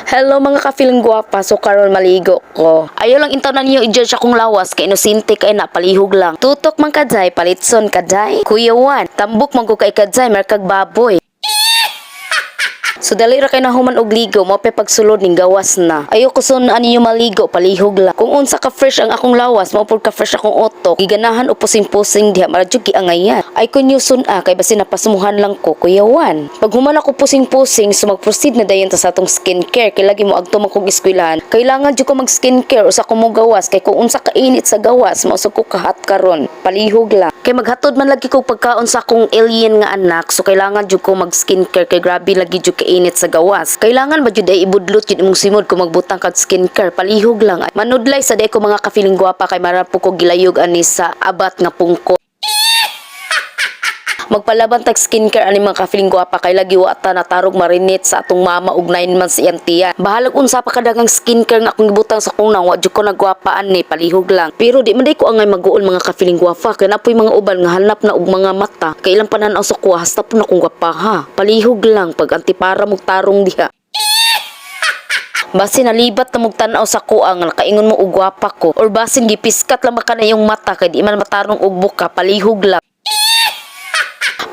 Hello, mga ka-feeling gwapa, so karon maligo ko. Ayaw lang intaw na niyo i-judge akong lawas kay inosente kay na, palihog lang. Tutok man kaday, palitson kaday. Kuya Juan, tambok man ko kay kaday, markag baboy. So dali ra kay nahuman og ligo, mo pa pagsulod ning gawas na. Ayoko sun ani yung maligo, palihog lang. Kung unsa ka fresh ang akong lawas, mao pud ka fresh akong utok. Giganahan og pusing-pusing diha, mara jud giangayan. Ay kun sun a kay basin napasmuhan lang ko, Kuya Juan. Pag human ako pusing-pusing, so mag-proceed na dayon ta sa atong skincare kay lagi mo agto man kog eskwelahan. Kailangan jud ko mag skincare usa ko mo gawas kay kung unsa ka init sa gawas, mao ko kahat karon. Palihog lang. Kay maghatod man lagi kog pagkaon sa akong alien nga anak, so kailangan jud ko mag skincare kay grabe lagi jud kainit sa gawas. Kailangan ba jud ay ibudlot jud imong simod kung magbutang kag skincare, palihog lang. Manudlay sa day ko, mga ka-feeling gwapa, kay mara po ko gilayog ani sa abat nga pungko. Magpalaban tag skincare ani, mga ka-feeling gwapa, kay lagi wa ta natarog marinate sa atong mama og 9 months iyang tiyan. Bahalag unsa pa kadaghang skincare nga akong gibutang sa akong nawong, wa jud ko nagwapa ani, palihog lang. Pero di man day ko angay maguol, mga ka-feeling gwapa, kay napoy mga uban nga hanap na og mga mata. Kay ilang panan-aw sa kuha hasta po na kong gwapa ha. Palihog lang pag antipara mog tarong diha. Basin nalibat na mog tan-aw sa kuha nga nakaingon mo og gwapa ko or basin gipiskat lang baka na yung mata kay di man matarong og buka, palihog lang.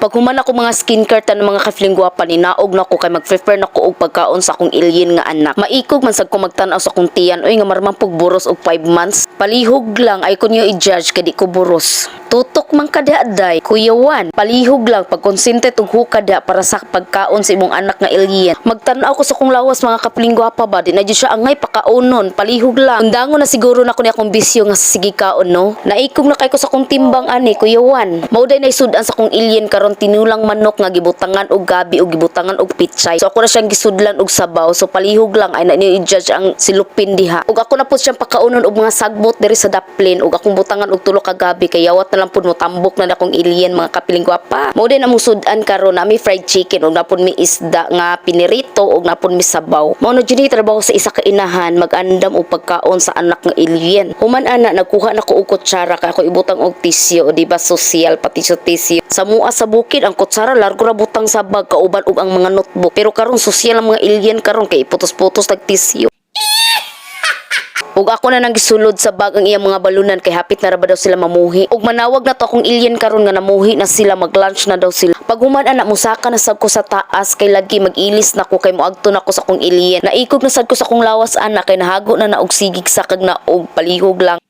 Pag human ako mga skincare tan, mga ka-feeling gwapa, ni naog na ko kay mag-prepare na ko og pagkaon sa akong alien nga anak. Maikog man sad ko magtan-aw sa akong tiyan oy nga marman pug buros og 5 months. Palihog lang, ay kun niyo i-judge kay di ko buros. Tutok man kada day, Kuya Juan. Palihog lang pag konsente og hukad da para sa pagkaon sa imong anak nga alien. Magtan-aw ko sa akong lawas, mga ka-feeling gwapa ba, di na jud siya angay pakaunon, palihog lang. Undangon na siguro na ko ni akong bisyo nga sige kaon no. Naikog na kay ko sa akong timbang ani, Kuya Juan. Mao day naisudan sa akong alien karon, tinulang manok nga gibutangan og gabi og gibutangan og pichay. So ako na siyang gisudlan og sabaw. So palihog lang, ay na niyo i-judge ang silupin diha. Ug ako na pud siyang pakaunon og mga sagbot diri sa daplin ug akong butangan og tulo ka gabi kay yawat na lang pud mo tambok na akong alien, mga ka-feeling gwapa. Mao din among sudan karon, nami fried chicken ug napon mi isda nga pinirito ug napon mi sabaw. Mao na jud ni trabaho sa isa ka inahan, mag-andam og pagkaon sa anak nga alien. Human ana, nagkuha na ko og kutsara kay ako ibutang og tisyo, di ba social pati sa tisyo. Sa mua sa bukid ang kutsara largo ra butang sa bag kauban og ang mga notebook. Pero karon social ang mga alien karon kay iputos-putos tag tisyo. Ug ako na nang gisulod sa bag ang iyang mga balunan kay hapit na ra ba daw sila mamuhi. Ug manawag na to akong alien karon nga namuhi na sila, mag-lunch na daw sila. Pag human ana, musaka na sad ko sa taas kay lagi mag-ilis na ko kay moagto na ko sa akong alien. Naikog na sad ko sa akong lawas ana kay nahago na na og sigig sa kag naog, palihog lang.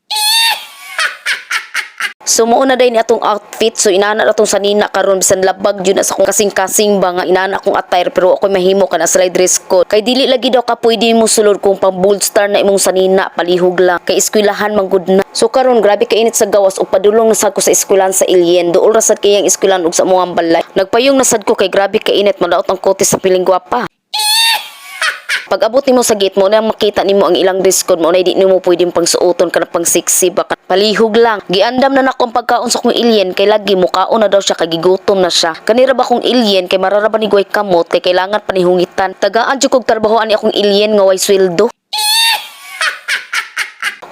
So mao na day ni atong outfit. So inana na atong sanina karon, bisan labag jud na sa akong kasing-kasing ba nga inana akong attire, pero ako'y mahimo kana sa dress code. Kay dili lagi daw ka pwede mo sulod kung pang bold star na imong sanina, palihog lang. Kay eskwelahan man gud na. So karon grabe kainit sa gawas ug padulong na sad ko sa eskwelahan sa alien. Duol ra sad kayang eskwelahan ug sa among balay. Nagpayong na sad ko kay grabe kainit, madaot ang kote sa piling gwapa. Pag abot nimo sa gate mo na makita nimo ang ilang dress code mo na di nimo pwedeng pangsuoton kana pang sexy ba, palihog lang. Giandam na nako ang pagkaon sa akong alien kay lagi mukaon na daw siya kay gigutom na siya. Kanira ba akong alien kay marara ba ni gway kamot kay kailangan panihungitan. Tagaan jud kog trabaho ani akong alien nga way sweldo.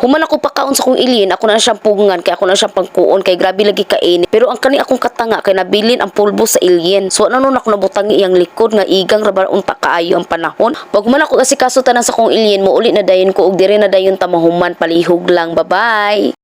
Human ako pakaon sa akong alien, ako na siyang pugngan kay ako na siyang pangkuon kay grabe lagi kainit. Pero ang kani akong katanga kay nabilin ang pulbo sa alien. So ano nun ako nabutang iyang likod nga igang ra ba unta kaayo ang panahon. Pag human ako asikaso tanan sa akong alien, mo uli na dayon ko og dire na dayon ta mahuman, palihog lang. Bye-bye.